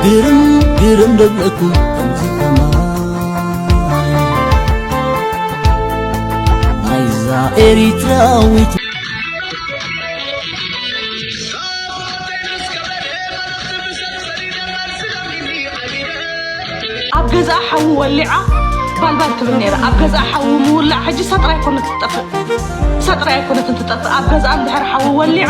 ግርም ግርም ደብለኩ ከምዚ ከማይ ናይዛ ኤሪትራዊት ኣብ ገዛኣ ሓዊ ወሊዓ ባልባል ትብል ነይራ። ኣብ ገዛኣ ሓዊ ምውላዕ ሕጂ እሳ ጥራይ ኣይኮነትን ትጠፍእ፣ እሳ ጥራይ ኣይኮነትን ትጠፍእ። ኣብ ገዛኣ እንድሕር ሓዊ ወሊዓ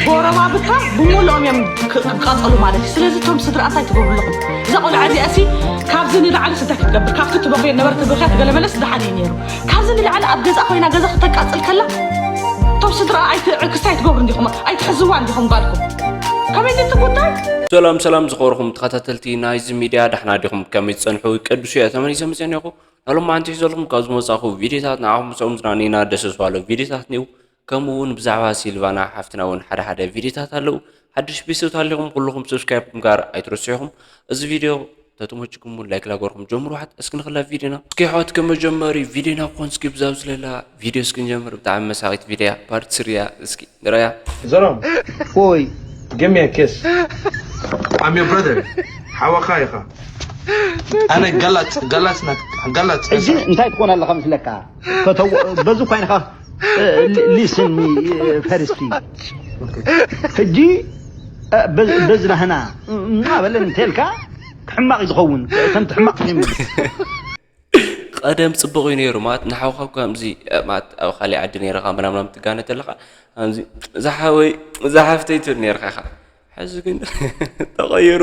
ጎረባብታ ብምልኦም እዮም ክ- ክቃጸሉ ማለት እዩ። ስለዚ እቶም ስድራ እንታይ ትገብሩ ኣለኹም? እዛ ቆልዓ እዚኣ ሲ ካብዚ ንላዕሊ እንታይ ክትገብር? ካብቲ ትበኽዮ ነበረ ትብኽያ ትገለመለስ ዝሓን እዩ ነይሩ። ካብዚ ንላዕሊ ኣብ ገዛ ኮይና ገዛ ክተቃጽል ከላ እቶም ስድራ ኣይትዕግስቲ ኣይትገብሩ እንዲኹም ኣይትሕዝዋ እንዲኹም ጓልኩም ከመይ ድቲ ጉዳይ ሰላም ሰላም ዝኸበርኩም ተኸታተልቲ ናይዚ ሚድያ ዳሕና ዲኹም ከመይ ዝፀንሑ ቅዱስ እየ ተመሊሰ መፅአ እኒኹ ናሎማዓንቲ ሒዘልኩም ካብ ዝመፃኹ ቪድዮታት ንዓኹም ምስኦም ዝናኒና ደሰስ ባሎ ቪድዮታት እኒው ከምኡ እውን ብዛዕባ ሲልቫና ሓፍትና እውን ሓደ ሓደ ቪድዮታት ኣለዉ ሓድሽ ቤተሰብ ታሊኹም ኩልኹም ሰብስክራይብ ምግባር ኣይትረስዑኹም እዚ ቪድዮ ተተመችኩም ላይክ ላገርኩም ጀምሩ ሓት እስኪ ንኽላ ቪድዮና እስኪ ሓት ከመጀመሪ ቪድዮና ኮን እስኪ ብዛብ ስለላ ቪድዮ እስኪ ንጀምር ብጣዕሚ መሳቂት ቪድያ ፓርት ስሪያ እስኪ ንረያ ዘሮም ፎይ give me a kiss I'm your brother ሓወኻ ኢኻ ኣነ ገላጽ ገላጽ ናት ገላጽ ሕጂ እንታይ ትኾን ኣለኻ ምስለካ ከተው በዚ እኳ ኢንኻ listen me first ሕጂ በዝናህና እናበለ እንተልካ ሕማቕ እዩ ዝኸውን ከምቲ ሕማቕ ትምልስ ቀደም ፅቡቅ እዩ ነይሩ ማለት ንሓውካ እኳ ከምዚ ማለት ኣብ ካሊእ ዓዲ ነይርካ ምናምናም ትጋነ ተለካ ከምዚ ዝሓወይ ዝሓፍተይ ትብል ነይርካ ኢኻ ሕዚ ግን ተቐይሩ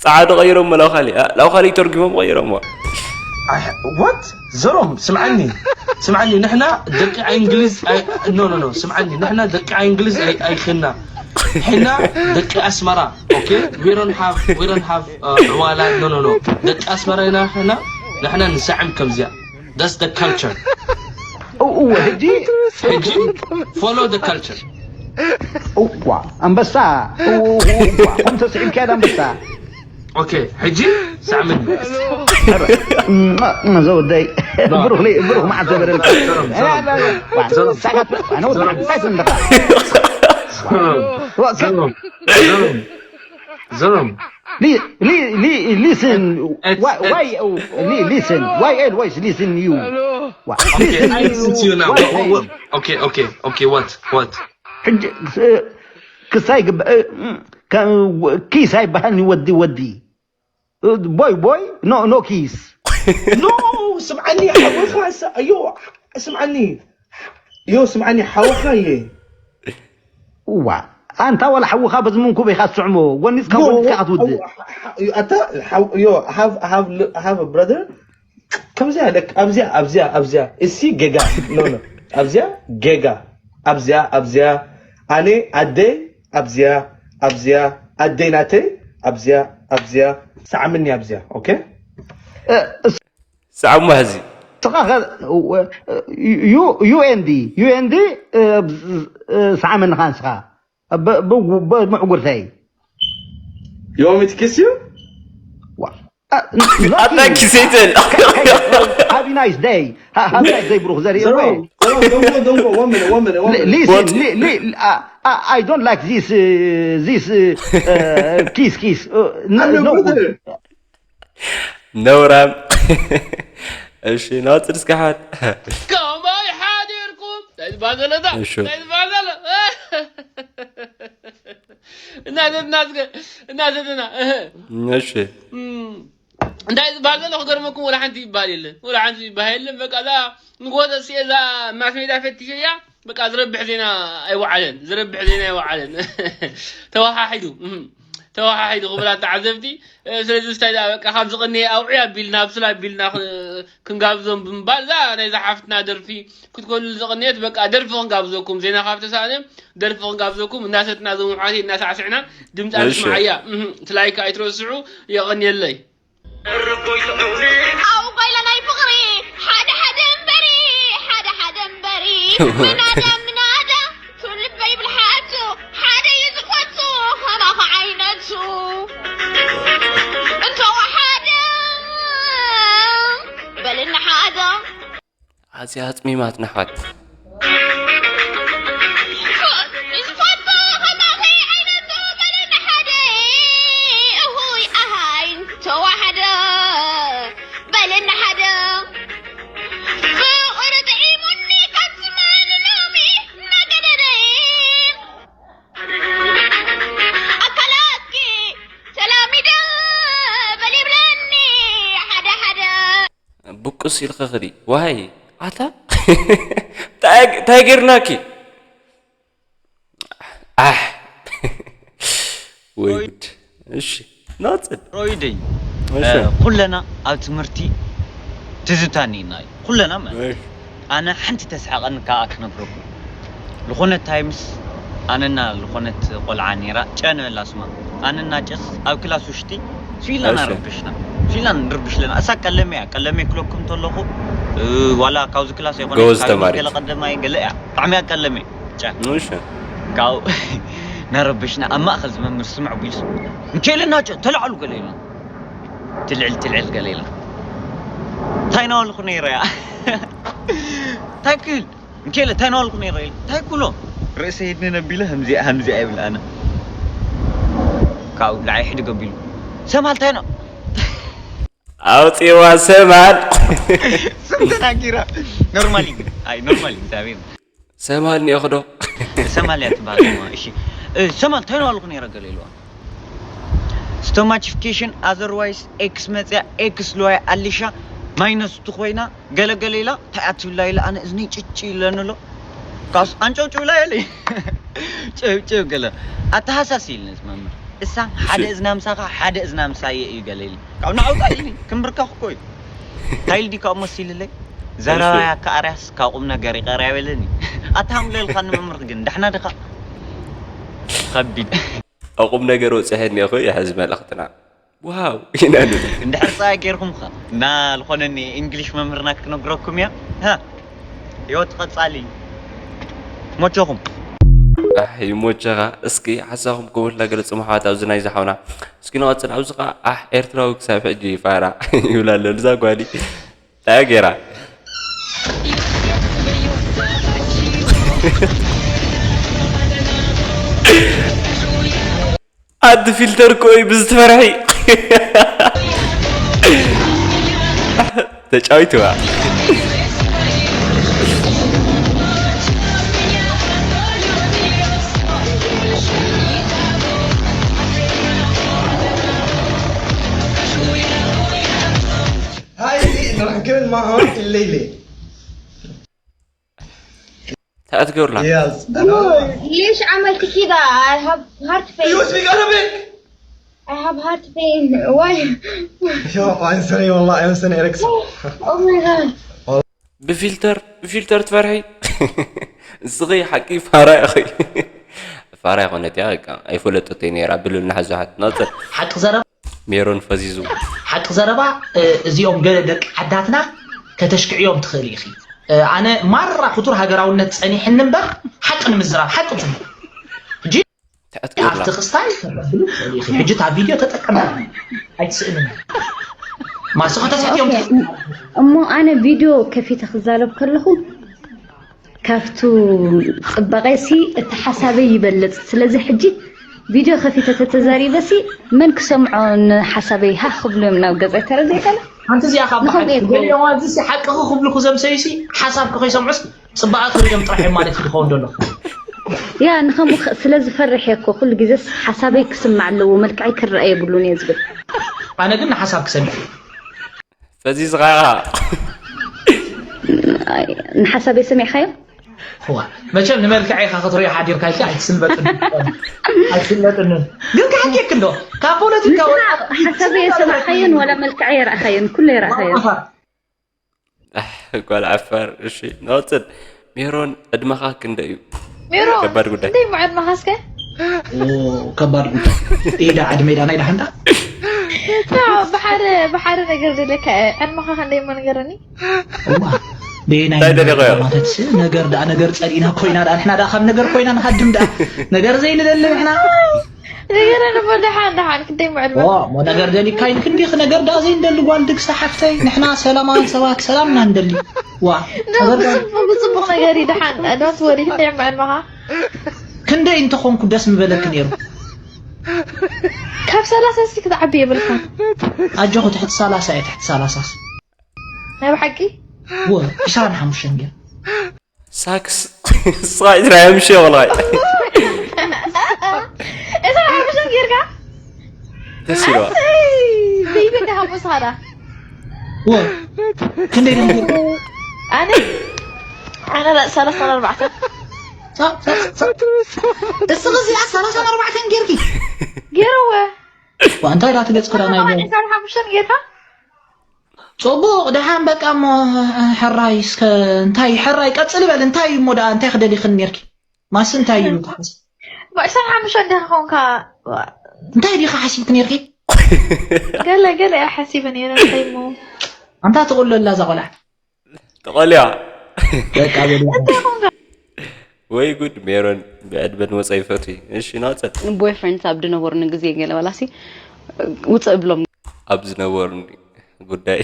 ፃዕዱ ቀይሮሞ ላውካሊ ላውካሊ ተርጉሞም ቀይሮሞ what ዘሮም ስምዓኒ ስምዓኒ ንሕና ደቂ እንግሊዝ no no no ስምዓኒ ንሕና ደቂ እንግሊዝ ኣይክና ሕና ደቂ ኣስመራ okay we don't have we don't have ዕዋላ no no no ደቂ ኣስመራ ኢና ሕና ንሕና ንሰዕም ከምዚኣ that's the culture እወ ሕጂ ሕጂ follow the culture እዋ ኣንበሳ ከምተ ስዒብካያ ኣንበሳ okay ሕጂ ሳዕምን ዘወደይ ብሩኽ ብሩኽ መዓት ዘበረልካ ዘሮም ዘሮም Li- li- li- listen. Why, why, oh, li- listen. Why always listen you? Why? Listen I listen to you now. Why? What, what, what? Okay, okay, okay. What, what? ሕጂ ክሳይ ግብ- እ፣ ም፣ ከ- ኪስ ኣይበሃልኒ ወዲ ወዲ ቦይ ቦይ ኖ ኖ ኪስ No, ስምዓኒ ሓወኻ ስ- ኣዮ ስምዓኒ ዮ ስምዓኒ ሓወኻ እየ እዋ ኣንታ ዋላ ሓውኻ በዚ ምንኩብ ኢኻ ትስዕሞ ጎኒፅካ ጎኒፅካ ክትውድእ ኣታ ዮ have have have brother ከምዚያ ደክ ኣብዚያ ኣብዚያ ኣብዚያ እሲ ጌጋ no no ኣብዚያ ጌጋ ኣብዚያ ኣብዚያ ኣነ ኣደይ ኣብዚያ ኣብዚያ ኣደይ ናተይ ኣብዚያ ኣብዚያ ሳዕምኒ ኣብዚያ okay ሳዕሞ ሕዚ ስኻ ዩኤንዲ ዩኤንዲ ሳዕመኒ ኻ ንስኻ ብምዕጉርተይ You want me to kiss you? ኣድናቂ ሰይተን Have a nice day. Have a nice day, ብሩኽ ዘርኢ Zero, zero, don't go, don't go. One minute, one minute, one minute. Listen, li- li- uh, uh, I don't like this, uh, this uh, uh, kiss, kiss. Uh, no, I'm your no brother. good. ነውራም እሺ ናውፅድ እስካሓት ከመይ ሓዲርኩም እንታይ ዝበሃል ዘሎ እዛ እሺ። እንታይ ዝበሃል ዘሎ እናዘድና እስከ እናዘድና እህ እሺ እንታይ ዝበሃል ዘሎ ክገርመኩም ወላ ሓንቲ ይበሃል የለን ወላ ሓንቲ ይበሃል የለን በቃ እዛ ንጎተ ሲ እዛ ማስ ሜዳ ፈቲሸያ በቃ ዝረብሕ ዜና ኣይወዓለን ዝረብሕ ዜና ኣይወዓለን ተወሓሒዱ እህ፣ ተወሓሒዱ ክብላ ተዓዘብቲ ስለዚ ስታይ በቃ ካብ ዝቕንየ ኣውዒ ኣቢልና ኣብስላ ኣቢልና ክንጋብዞም ብምባል እዛ ናይ ዝሓፍትና ደርፊ ክትኮኑ ዝቕንየት በቃ ደርፊ ክንጋብዘኩም ዜና ካብ ተሳእነ ደርፊ ክንጋብዘኩም እናሰትና ዞም ኣሕዋተይ እናሳዕስዕና ድምፃ እሺ። ንስምዓያ እህ፣ እቲ ላይክ ኣይትረስዑ የቐንየለይ ኣው ጓይላ ናይ ፍቕሪ ሓደ ሓደ እምበሪ ሓደ ሓደ እምበሪ ምናዳ ምናዳ ኩሉ ልበይ ብልሓቱ ሓደ እዩ ዝፈቱ ከማኻ ዓይነቱ እንተወሓደ በልና ሓደ ኣዝያ ፂሚማት ናሕዋት ዝፈቱ ከማኺ ዓይነቱ በልና ሓደ እሁ ቁስ ኢልኺ ክዲ። ዋይ፣ ኣታ? እንታይ፣ እንታይ ጌርናኪ? ኣሕ። ወይ ጉድ። እሺ፣ ናጽል። ሮይደይ፣ እሺ። እ፣ ኩለና ኣብ ትምህርቲ ትዝታኒ ኢና እዩ። ኩለና ማለት። እሺ። ኣነ ሓንቲ ተስሓቐኒ ከኣ ክነግረኩም። ዝኾነት ታይምስ ኣነና ዝኾነት ቆልዓ ነይራ፣ ጨ ንበላ ስማ። ኣነና ጨስ ኣብ ክላስ ውሽጢ ስኢልና እሺ። ናረብሽና። ስኢልና ንርብሽ ለና። እሳ ቀለሜ እያ። ቀለሜ ክለኩም እንተለኹ፣ እ፣ ዋላ ካብዚ ክላስ ኣይኮነ፣ ጎበዝ ካብ ተማሪት። ገለ ቀደማይ ገለ እያ። ብጣዕሚ እያ ቀለሜ። ጨ። እሺ። ካብኡ ናረብሽና ኣብ ማእከል ዝመምህር ስምዕ ቢልስ፣ "ሚካኤልና ጨ፣ ተላዕሉ" ገለ ኢልና። ትልዕል ትልዕል ገለ ኢልና። እንታይ እናበልኩ ነይረ እያ? እንታይ ክብል? "ሚካኤለ፣ እንታይ እናበልኩ ነይረ?" ኢለ። "እንታይ ክብሎ?" ርእሰይ የድንን ኣቢለ፣ "ከምዚኣ፣ ከምዚኣ" ይብል ኣነ። ካብኡ ብላዓይ ሕድግ ኣቢሉ፣ "ሰማል፣ እንታይ ነው?" ኣውፂዋ ሰማል። ስም ተናጊራ። ኖርማሊ ግን፣ ኣይ፣ ኖርማሊ፣ እንታይ ቤት? ሰማል እኒኦ ክዶ? ሰማል እያ ትበሃል እሞ፣ እሺ። እ፣ ሰማል፣ እንታይ ነው ኣልኩ ነይረ ገለ ኢልዋ። ስቶማቺፊኬሽን፣ ኣዘርዋይስ ኤክስ መፅያ፣ ኤክስ ልዋይ ኣሊሻ፣ ማይነስ ቱ ኮይና፣ ገለ ገለ ኢላ፣ እንታይ እያ ትብላ ኢለ፣ ኣነ እዝኒ ጭጭ ኢለኒ ኣሎ። ካስ ኣንጨውጭው ኢላ ኢለ። ጭው ጭው ገለ። ኣተሃሳስ ኢልኒ እዚ መምህር። እሳ፣ ሓደ እሺ። እዝና ምሳኻ፣ ሓደ እዝና ምሳየ እዩ ገለ ኢልኒ። ካብ ንዓውጣ ኢልኒ፣ ክምብርከኽ እኮ እዩ። እንታይ ኢልዲ ካብኡ መሲልለይ? ዘረባያ ከኣርያስ ካብ ቁም ነገር ይቐርያ በለኒ። ኣታ ሃምለልካ ንመምህር ግን፣ ዳሕና ድኻ? ከቢድ። ኣብ ቁም ነገር ወፂሐ እኒኦኹ፣ ይሕዝ መልእኽትና። ዋው፣ ኢና ንብል። እንድሕር ፀባይ ጌርኩም ኸ? እና ዝኾነኒ እንግሊሽ መምህርና ክትነግረኩም እያ። ሃ፣ ህይወት ቀጻሊ። ሞቸኹም። ኣሕ፣ ይሞቸኻ። እስኪ ሓሳኹም ክቡር ለገለ ጽሙሓት ኣብዚ ናይ ዝሓውና። እስኪ ንቐጽል። ኣብዚ ኸዓ፣ ኣሕ፣ ኤርትራዊ ክሳብ ሕጂ ፋራ ይብላ ኣሎ። እዛ ጓሊ እንታይ ገይራ? ኣቲ ፊልተር እኮ እዩ ብዝትፈርሒ። ተጫዊትዋ። هاي نروح كل ما هون الليلة. تأذكر لها. يس. ليش عملت كذا؟ I have heart pain. You speak Arabic? I have heart pain. Why? يا عنصري والله، عنصري إريكسون. Oh my God. ብፊልተር ብፊልተር ትፈርሒ። እስኺ ሓቂ ፋራ ኢኺ። ፋራ ይኾነት እያ፣ በቃ ኣይፈለጠቶይ ነይራ። ብሉልና ሕዙሓት ናጽር። ሓቂ ዘረባ። ሜሮን ፈዚዙ። ሓቂ ዘረባ፣ እ፣ እዚኦም ገለ ደቂ ዓዳትና ከተሽክዕዮም ትኽእሊ ኢኺ። እ፣ ኣነ ማራ ክቱር ሃገራውነት ጸኒሕኒ እምበር፣ ሓቂ ንምዝራብ፣ ሓቂ ጽቡቕ። ሕጂ ተኣትገርላ። ኣብቲ ክስታይ ተቐብሉ ትኽእሊ ኢኺ። ሕጂ እታ ቪድዮ ተጠቀምላ። ኣይትስእንን። ማስኻ ተሰትዮም ኦኬ፣ ትኽእሊ። እሞ ኣነ ቪድዮ ከፊተ ክዛረብ ከለኹ ካብቱ ጽባቐሲ እቲ ሓሳበይ ይበልጽ። ስለዚ ሕጂ ቪድዮ ከፊተ ተተዛሪበሲ መን ክሰምዖ ንሓሳበይ ሃህ ክብሉ እዮም ናብ ገጸይ። ተረዲእካለ? ሓንቲ እዚኣ ካብ ንኸምኡ በሓቂ እየ ገሊኦም ኣብዚ ሓቅኺ ክብሉ ክዘምሰዩሲ ሓሳብኪ ከይሰምዑስ ጽባቐ ክርእዮም ጥራሕ እዮም ማለት እዩ ዝኸውን ዘሎ። ያ፣ ንኸምኡ ኸ-፣ ስለ ዝፈርሕ እየ እኮ። ኩሉ ግዜስ ሓሳበይ ክስማዕ ኣለዎ፣ መልክዐይ ክረአ የብሉን እየ ዝብል። ኣነ ግን ንሓሳብ ክሰምዕ እየ። ፈዚዝኻ ኢኻ። ኣይ፣ ንሓሳበይ ሰሚዕካዮ? እዋ፣ መቸም ንመልክዐይ ኢኻ ክትሪኦ ሓዲርካ ኢልካ ኣይትስልበጥን። ኣይትስልበጥንን። ግን ክሓኪየክ እንዶ፣ ካብ ፖለቲካ ንስኻ ወጻኢ ሓሳበይ የሰማዕካዮን ዋላ መልክዐይ የረኣኻዮን? ኩሉ የረኣኻዮ። ኣሕ፣ ጓል ዓፋር። እሺ፣ ንቐጽል። ሜሮን፣ ዕድመኻ ክንደይ እዩ? ሜሮን፣ ከባድ ጉዳይ። ክንደይ እሞ ዕድመኻ እስከ? ኦ፣ ከባድ ጉዳይ። ኢዳ ዕድመ ኢዳ ናይ ደሓንዳ? ታ፣ ብሓደ፣ ብሓደ ነገር ደለካ፣ ዕድመኻ ክንደይ እሞ ንገረኒ? እዋ፣ ደየናይ እንታይ ነገር ደሊኻ እያ? ማለት ነገር ደኣ ነገር ጸሊእና ኮይና ደኣ፣ ንሕና ደኣ ካብ ነገር ኮይና ንሃድም ደኣ። ነገር ዘይንደሊ ንሕና። ንገረኒ እሞ ደሓን፣ ደሓን፣ ክንደይ እሞ ዕድመ? ኦ፣ እሞ ነገር ደሊካ ኢልክ እንዲኽ፣ ነገር ደኣ ዘይንደሊ ጓል ድግሲ ሓፍተይ፣ ንሕና ሰላማውያን ሰባት ሰላም ኢና ንደሊ። ዋ፣ ኖ፣ ነገር ደኣ ብጽቡቕ፣ ብጽቡቕ ነገር እዩ፣ ደሓን፣ don't worry፣ ክንደይ እሞ ዕድመኻ? ክንደይ እንተኾንኩ ደስ ምበለክ ነይሩ? ካብ ሰላሳ እስኪ ክትዓቢ የብልካን። ኣጆኹ፣ ትሕቲ ሰላሳ እየ፣ ትሕቲ ሰላሳ። ናይ ብሓቂ? ወ፣ ዕስራን ሓሙሽተን ገይረ። ሳክስ። እስኻ ዕስራን ሓሙሽተን ወላሂ። ዕስራን ሓሙሽተን ጌርካ? ደስ ኢልዋ። ኣሰይ! ቤቢ እንዲኻ ምስኻ ደኣ? ወ ክንደይ ድንግር ኣነ ኣነ ላ- ሰላሳን ኣርባዕተን እስኺ እዚኣ ሰላሳን ኣርባዕተን ጌርኪ ገይረወ ዋ፣ እንታይ ዳ ትገጽ ክዳና ይገ ዕስራን ሓሙሽተን ጌርካ ጽቡቕ። ደሓን በቃ እሞ ሕራይ እስከ እንታይ ሕራይ ቀጽል በል። እንታይ እሞ ደኣ እንታይ ክደሊኽን ኔርኪ? ማስ እንታይ እዩ ተሓስ ዕስራን ሓሙሽተን እንዲኻ ኾንካ እንታይ ዲኻ ሓሲብክ ኔርኪ? ገለ ገለ እያ ሓሲበ ነይረ እንታይ እሞ ኣንታ ትቕሎ ኣላ እዛ ቆልዓ ተቐልያ በቃ በል። ወይ ጉድ። ሜሮን ብዕድመ ንወፃ ይፈትዊ። እሺ ናፀል ቦይፍሬንድ ኣብ ድነበሩኒ ግዜ ገለ ዋላሲ ውፅእ እብሎም ኣብ ዝነበሩኒ ጉዳይ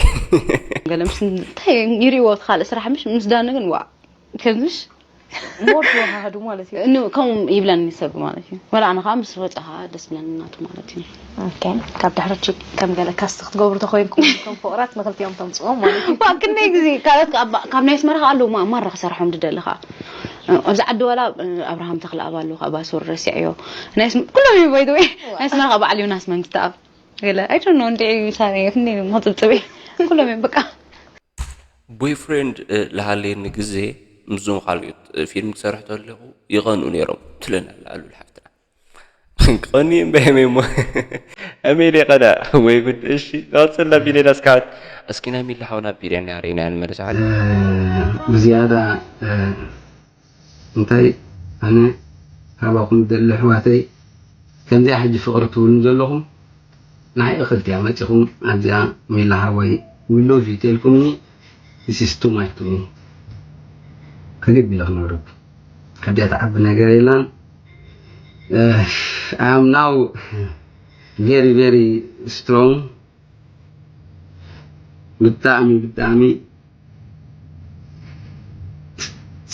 ገለ ምስ እንታይ ይሪእዎ እቲ ካልእ ስራሕ ምሽ ምስ ዳኒ ግን ዋ ከምዝሽ ሞድ ተወሃሃዱ ማለት እዩ ን- ከምኡ ይብለኒ ሰብ ማለት እዩ ወላ ኣነ ከዓ ምስ ወፃ ከዓ ደስ ብለኒ ናቱ ማለት እዩ ኦኬ። ካብ ድሕሪ ቺክ ከም ገለ ካስት ክትገብሩ ተኮይንኩም ከም ፍቕራት ንክልቲኦም ተምፅዎም ማለት እዩ ዋ ክንደይ ግዜ ካልኦት ከዓ ባ- ካብ ናይ ኣስመራ ከዓ ኣለዉ ማ- ማራ ክሰርሖም ድደሊ ከዓ ኣብዚ ዓዲ ዋላ ኣብርሃም ተክለ ኣብ ኣለዉ ከዓ ባስወር ረሲዐዮ ናይ ኣስመ- ኩሎም እዮም ባይተወይ ናይ ኣስመራ ከዓ በዓል ዮናስ መምትተኣብ ገለ ኣይዶኖ እንዲ ሳረ ክንደይ መፅብፅበ ኩሎም እዮም በቃ ቦይፍሬንድ ልሃለየኒ ግዜ ምስዞም ካልኦት ፊልም ክሰርሕ ተለኹ ይቐንኡ ነይሮም ትለና ኣሉ ሓፍትና ክቐኒ እምበ እመ እሞ እመ ኢለ ቀዳ ወይ ጉድ እሺ ቀፅልና ቢለና እስካት እስኪ ናይ ሚላ ሓውና ቢልያ ናረይና ንመለስ ዓሊ ብዝያዳ እንታይ ኣነ ካባኹም ደሊ ኣሕዋተይ ከምዚኣ ሕጂ ፍቕሪ ትብሉኒ ዘለኹም ንዓይ እኽልቲ እያ መፂኹም ኣብዚኣ ሚላ ሓወይ we love you ተልኩምኒ this is too much to me ክግድ ኢለ ክነብረኩም ካብዚኣ ትዓቢ ነገር የላን I am now very very strong ብጣዕሚ ብጣዕሚ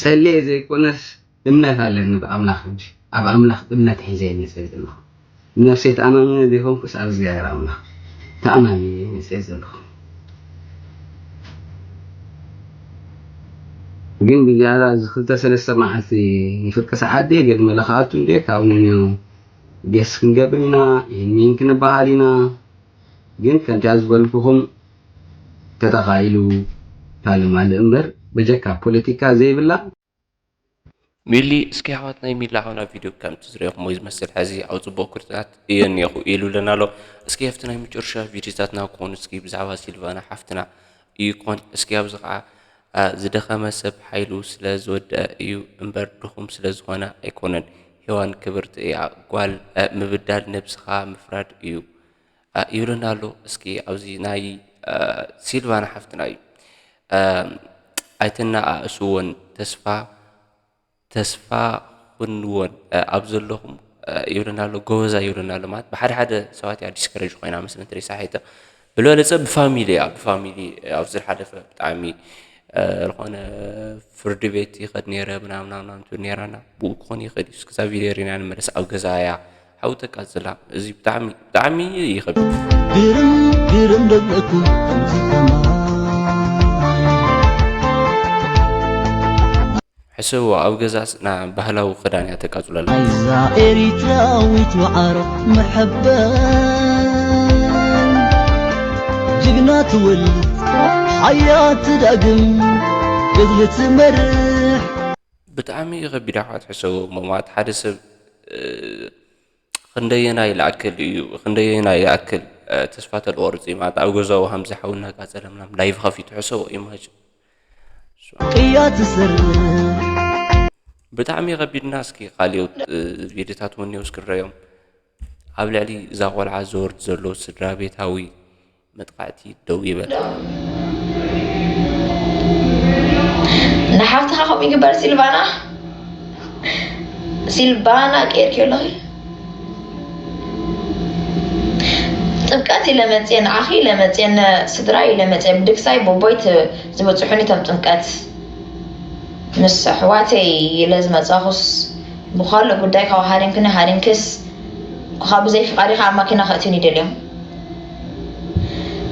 ፀልየ ዘይኮነስ እምነት ኣለኒ ብኣምላኽ ሕጂ ኣብ ኣምላኽ እምነት ሒዘ እየ መፅእ ዘለኹ ብነፍሰይ ተኣማሚነ ዘይኮንኩስ ኣብ እግዚኣብሔር ኣምላኽ ተኣማሚነ እየ መፅእ ዘለኹ ግን ብዝያዳ እዚ ክልተ ሰለስተ መዓልቲ ንፍርቂ ሰዓት ድየ ገድመ ለኽኣቱ እንድየ ካብ ነንዮ ጌስ ክንገብር ኢና ይህን ክንበሃል ኢና ግን ከምዚኣ ዝበልኩኹም ተተኻኢሉ ታልማሊ እምበር በጀካ ፖለቲካ ዘይብላ ሚሊ እስኪ ኣሕዋት ናይ ሚላ ሓውና ቪድዮ ከም ትዝሪኦኹም ወይ ዝመስል ሕዚ ኣብ ፅቡቅ ኩርታት እየ እኒኹ ኢሉ ኣለና ኣሎ እስኪ ኣብቲ ናይ መጨረሻ ቪድዮታትና ክኾኑ እስኪ ብዛዕባ ሲልቫና ሓፍትና እዩ ክኾን እስኪ ኣብዚ ከዓ ዝደኸመ ሰብ ሓይሉ ስለ ዝወደአ እዩ እምበር ድኹም ስለ ዝኾነ ኣይኮነን ሄዋን ክብርቲ እያ ጓል ምብዳል ነብስኻ ምፍራድ እዩ ይብለና ኣሎ እስኪ ኣብዚ ናይ ሲልቫና ሓፍትና እዩ ኣይትናኣእስዎን ተስፋ ተስፋ ኩንዎን ኣብ ዘለኹም ይብለና ኣሎ ጎበዛ ይብለና ኣሎ ማለት ብሓደ ሓደ ሰባት እያ ዲስከረጅ ኮይና መስለ እንተ ሳሒተ ብልበለፀ ብፋሚሊ እያ ብፋሚሊ ኣብዚ ዝሓለፈ ብጣዕሚ ዝኾነ ፍርዲ ቤት ይኸድ ነረ ምናምናምናም ትብል ነራና ብኡ ክኾን ይኽእል እዩ እስክዛ ቪድዮ ሪና ንመለስ ኣብ ገዛ እያ ሓው ተቃፅላ እዚ ብጣዕሚ ብጣዕሚ ይኸብድ ግርም ግርም ደለኩ ከምዚ ከማይ ሕሰብዎ ኣብ ገዛስ ና ባህላዊ ክዳን እያ ተቃፅለላ እዛ ኤሪትራዊት መዓር መሐበን ጅግና ትውል ሓያት ትዳግም ገድሊ ትመርሕ ብጣዕሚ እዩ ከቢድ ኣሕዋት ሕሰብዎ እሞ ማለት ሓደ ሰብ ክንደየናይ ይኣክል እዩ ክንደየናይ ይኣክል ተስፋ ተልቆርፅ እዩ ማለት ኣብ ገዛው ሃምዚ ሓው እናቃፀለ ምናም ላይቭ ከፊቱ ሕሰቦ ኢማጅን ቅያ ትሰርሕ ብጣዕሚ ከቢድና እስኪ ካልኦት ቪድዮታት እውን እስኪ ንረዮም ኣብ ልዕሊ እዛ ቆልዓ ዝወርድ ዘሎ ስድራ ቤታዊ መጥቃዕቲ ደው ይበል ንሓፍትኻ ከምኡ ይግበር ሲልቫና ሲልቫና ቀይርኪ ኣለኺ ጥምቀት ኢለ መፅየ ንዓኺ ኢለ መፅየ ንስድራ ኢለ መፅየ ብድግሳይ ቦቦይ ዝበፅሑኒ እቶም ጥምቀት ምስ ኣሕዋተይ ኢለ ዝመፃኹስ ብኻልእ ጉዳይ ካብ ሃሪምክኒ ሃሪምክስ እኳ ብዘይ ፍቓድ ኢኻ ኣብ ማኪና ከእትኒ ደልዮም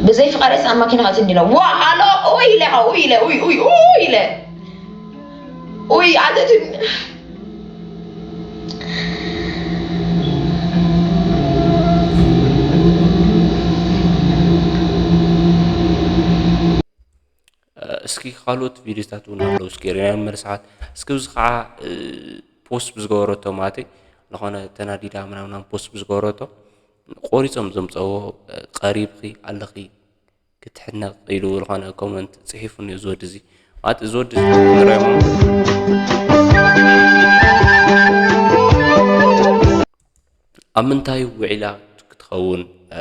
ብዘይ ፍቓደስ ኣብ ማኪና ከእትኒ ደልዮም ዋ ሃሎ ኡይ ኢለ ኢኻ ኡይ ኢለ ኡይ ኡይ ኡይ ኢለ ኡይ ኣተትን እስኪ ካልኦት ቪድዮታት እውን ኣለዉ፣ እስኪ ርኢና ንመለስ ኣሕዋት። እስኪ እዚ ከዓ፣ እ፣ ፖስት ብዝገበረቶ ማለተይ፣ ዝኾነ ተናዲዳ ምናምን ፖስት ብዝገበረቶ ቆሪጾም ዘምጸዎ፣ እ፣ ቀሪብኺ ኣለኺ ክትሕነቕ ኢሉ ዝኾነ ኮመንት ጽሒፉ እኒኦ እዚ ወዲ እዚ። ማለት እዚ ወዲ እዚ ንሪኦ እሞ ኣብ ምንታይ ውዒላ ክትኸውን፣ እ፣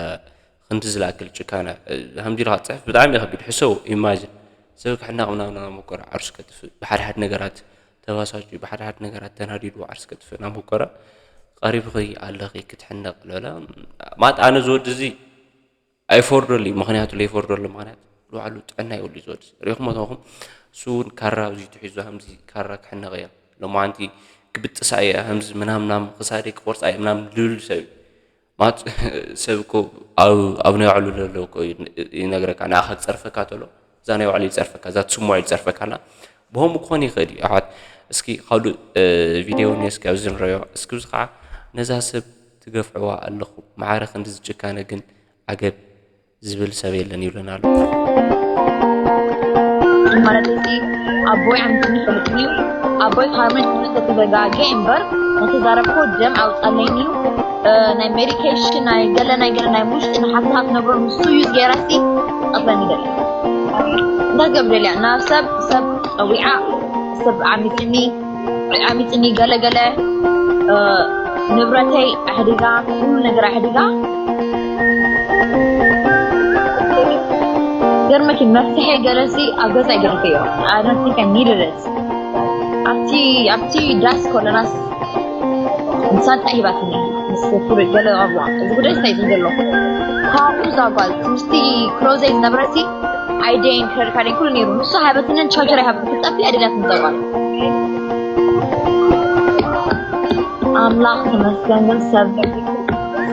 ክንዲ ዝለኣክል ጭካነ፣ እ፣ ከምዚ ኢልካ ክትጽሕፍ ብጣዕሚ እዩ ከቢድ። ሕሰቡ፣ ኢማጅን፣ ሰብ ክሕነቕ ምናምን እናሞከረ ዓርሱ ከጥፍእ፣ ብሓድሓድ ነገራት ተባሳጭ፣ ብሓድሓድ ነገራት ተናዲዱ ዓርሱ ከጥፍእ እናሞከረ፣ ቀሪብኺ ኣለኺ ክትሕነቕ ልበላ። ማለት ኣነ እዚ ወዲ እዚ ኣይፈርደሉ እዩ፣ ምኽንያቱ ለይፈርደሉ ምኽንያት ንባዕሉ ጥዕና የብሉ እዩ እዚ ወዲ እዚ። ሪኢኹሞ ተኾንኩም፣ እሱ እውን ካራ ኣብዚ ትሒዙ፣ ከምዚ ካራ ክሕነቕ እየ፣ ሎማዓንቲ ክብጥሳ እየ፣ ከምዚ ምናምን ምናምን፣ ክሳደይ ክቆርጻ እየ ምናምን ልብል ሰብ እዩ። ማለት ሰብ እኮ ኣብ፣ ኣብ ናይ ባዕሉ ለሎ እኮ እዩ ይነግረካ፣ ንኣኻ ክጸርፈካ ተሎ፣ እዛ ናይ ባዕሉ ይጸርፈካ፣ እዛ ትስምዖ እዩ ዝጸርፈካ ኣላ። ብኸምኡ ክኾን ይኽእል እዩ፣ ኣሕዋት። እስኪ ካልእ፣ እ፣ ቪድዮ እውን እስኪ ኣብዚ ንረዮ። እስኪ እዚ ኸዓ ነዛ ሰብ ትገፍዕዋ ኣለኹም። ማዕረ ክንድዚ ጭካነ ግን ዓገብ ዝብል ሰብ የለን ይብለና ኣሎ። ማለት እዚ ኣቦይ ኣምፅኒ ይፈልጥኒ እዩ። ኣቦይ ካብ መን ክፍልጥ ተዘጋግየ እምበር፣ ንክዛረብኮ ደም ኣውፃለይኒ እዩ። እ፣ ናይ ሜዲኬሽን፣ ናይ ገለ፣ ናይ ገለ፣ ናይ ውሽጢ ንሓፍታት ነብሮ ንሱ እዩ ገይራሲ ቀትለኒ ደለ። እንታይ ገብር ደልያ? ናብ ሰብ፣ ሰብ ፀዊዓ፣ ሰብ ዓሚፅኒ፣ ዓሚፅኒ ገለ ገለ፣ እ፣ ንብረተይ ኣሕዲጋ፣ ኩሉ ነገር ኣሕዲጋ። ገርመኪ መፍትሒ ገለሲ ኣብ ገዛ ይገርፈዮ። I don't think I needed it። ኣብቲ፣ ኣብቲ ዳስ ኮለናስ ሳንጣ ሂባትኒ። ምስ ፍሉይ ገለ ኣብዋ። እዚ ጉዳይ እንታይ እዩ ዘሎ? ካብኡ እዛ ጓል ምስቲ ክሎዘይ ዝነበረሲ ኣይደይን ክረድካ ደይን ኩሉ ነይሩ። ንሱ ሃበትንን ቻርጀር ሃበትን ክትጠፊ ኣይደልያትን እዛ ጓል። ኣምላኽ ተመስገን ግን ሰብ፣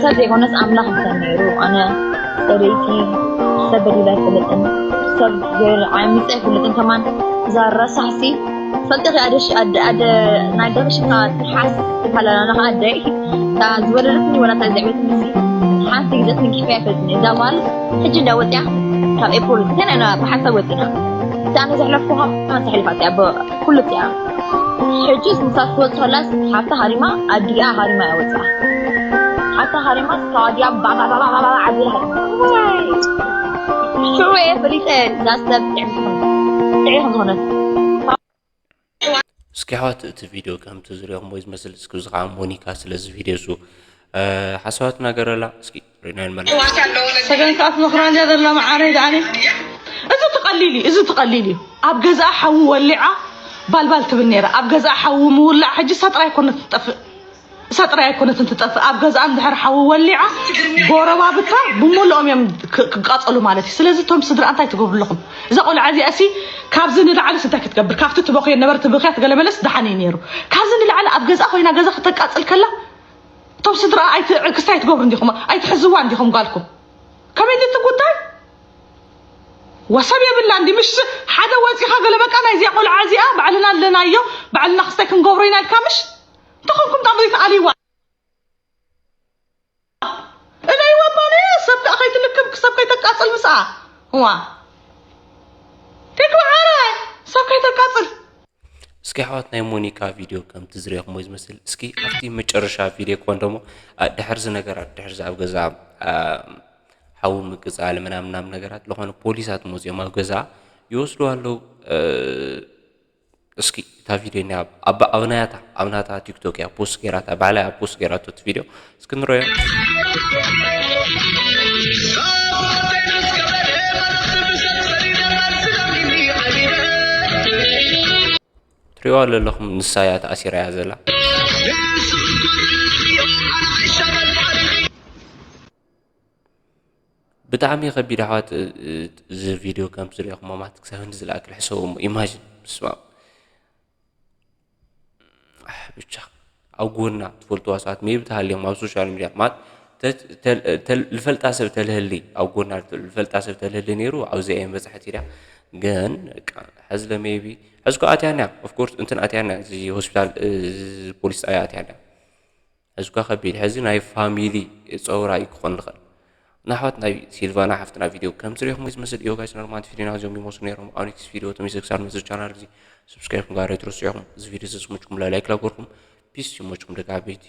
ሰብ ዘይኮነስ ኣምላኽ ምሳይ ነይሩ። ኣነ ሰበይቲ ሰብ በዲላ ኣይፈልጥን፣ ሰብ ገይሩ ዓሚፀ ኣይፈልጥን። ከማን እዛ ረሳሕሲ ፈልጥኺ ኣደ ሽ-፣ ኣደ፣ ኣደ ናይ ደብሽካ ትሓስ ትባላና ኣደይ እታ ዝወለደትኒ ወላ እታ ዘዕበትኒ ሓንቲ ግዜ ተንኪፈ ኣይፈልጥን። እዛ ጓል ሕጂ እንዳ ወፅያ ካብ ኤርፖርት ገና ኢና ብሓንሳብ ወፂና። እታ ኣነ ዘሕለፍኩ ከማን ተሕልፋ እቲኣ ብ-፣ ኩሉ እቲኣ። ሕጂ ንሳ ክትወፅእ ከላስ ሓፍታ ሃሪማ ኣዲኣ ሃሪማ እያ ወፅኣ። ሓፍታ ሃሪማ ካብ ኣዲኣ ባባባባባ ዓቢላ ሃሪማ። ሽዑ እየ ፈሊጠ እዛ ሰብ ጥዕምቲ ከም-፣ ጥዑይ ከም ዝኾነት። እስኪ ኣሕዋት እቲ ቪድዮ ከምቲ ዝሪኦኹምዎ እዩ ዝመስል። እስኪ እዚ ከዓ ሞኒካ ስለዚ ቪድዮ እሱ፣ እ፣ ሓሳባት እናገረላ እስኪ ሪና ንመለስ። ሰገን ከኣ ትመኽራ እንድያ ዘላ መዓረይ ደኣኒ። እዚ ትቐሊል እዩ፣ እዚ ትቐሊል እዩ። ኣብ ገዛኣ ሓዊ ወሊዓ ባልባል ትብል ነይራ። ኣብ ገዛኣ ሓዊ ምውላዕ ሕጂ እሳ ጥራይ ኣይኮነትን ትጠፍእ። እሳ ጥራይ ኣይኮነትን ትጠፍእ። ኣብ ገዛኣ እንድሕር ሓዊ ወሊዓ ጎረባብታ ብምልኦም እዮም ክ-፣ ክቃጸሉ ማለት እዩ። ስለዚ እቶም ስድራ እንታይ ትገብሩ ኣለኹም? እዛ ቆልዓ እዚኣ ሲ ካብዚ ንላዕሊ እንታይ ክትገብር? ካብቲ ትበኽዮ ነበረ ትብኽያ ትገለመለስ ደሓን እዩ ነይሩ። ካብዚ ንላዕሊ ኣብ ገዛ ኮይና ገዛ ክተቃጽል ከላ እቶም ስድራ ኣይት-፣ ክስታይ ትገብሩ እንዲኹም? ኣይትሕዝዋ እንዲኹም ጓልኩም? ከመይ ድቲ ጉዳይ? ወሰብ የብላ እንዲ ምሽ ሓደ ወፂኻ ገለ በቃ ናይዚኣ ቆልዓ እዚኣ ባዕልና ኣለናዮ፣ ባዕልና ክስታይ ክንገብሮ ኢና ኢልካ ምሽ? እንተኾንኩም ጣም ዘይተኣልይዋ። እለይዋ እባ ነየ፣ ሰብ ከኣ ከይትልክም፣ ሰብ ከይተቃጽል ምስኣ። እዋ። ቴክ መዓረ፣ ሰብ ከይተቃጽል። እስኪ ኣሕዋት ናይ ሞኒካ ቪድዮ ከምቲ ዝሪኦኹሞ እዩ ዝመስል። እስኪ ኣብቲ መጨረሻ ቪድዮ ክኾን ደሞ፣ ኣ፣ ድሕር እዚ ነገራት፣ ድሕር እዚ ኣብ ገዛ፣ ኣ፣ ሓዊ ምቅጻል ምናምን ምናምን ነገራት፣ ዝኾነ ፖሊሳት መፂኦም ኣብ ገዛ ይወስዱ ኣለዉ። እ፣ እስኪ እታ ቪድዮ እኒኣ ኣብ፣ ኣብ ናያታ፣ ኣብ ናታ ቲክቶክ እያ ፖስት ገይራታ፣ ባዕላ እያ ፖስት ገይራቶ እቲ ቪድዮ። እስኪ ንረዮ። ትሪእዋ ዘለኹም ንሳ እያ ተኣሲራ እያ ዘላ። ብጣዕሚ ከቢድ ኣሕዋት፣ እ-፣ እ-፣ እዚ ቪድዮ ከም ዝሪኦኹም ማማት ክሳብ ህንዲ ዝለኣክል ሕሰቡ እሞ ኢማጂን፣ በስመ ኣብ። ኣሕ፣ ብቻ ኣብ ጎና ትፈልጥዋ ሰባት ሜቢ ተሃልዮም ኣብ ሶሻል ሚድያ ማለት ተ-፣ ተ-፣ ተ-፣ ልፈልጣ ሰብ ተልህሊ ኣብ ጎና ልፈልጣ ሰብ ተልህሊ ነይሩ ኣብዚ እየ በጻሕት ኢዳ። ግን በቃ ሕዚ ለ ሜቢ ሕዚ እኮ ኣትያና፣ ኦፍ ኮርስ እንትን ኣትያና፣ እዚ ሆስፒታል፣ እ፣ ፖሊስ ጣብያ ኣትያና። ሕዚ እኳ ከቢድ፣ ሕዚ ናይ ፋሚሊ ጸውራ እዩ ክኾን ዝኽእል። ንኣሕዋት ናይ ሲልቫና ሓፍትና ቪድዮ ከም ትሪኢኹም ዝመስል እዩ ጋይስ። ኖርማል ቪድዮና እዚኦም ይመስሉ ነይሮም። ኣብ ኔክስት ቪድዮ ተመልሰ ክሳብ ነዚ ቻናል እዚ ሰብስክራይብ ምግባር ኣይትረስዑ ኢኹም። እዚ ቪድዮ እዚ ዝስምዕኩም ላይክ ላጎርኩም ፒስ ይመችኩም ደቂ ዓበይቲ።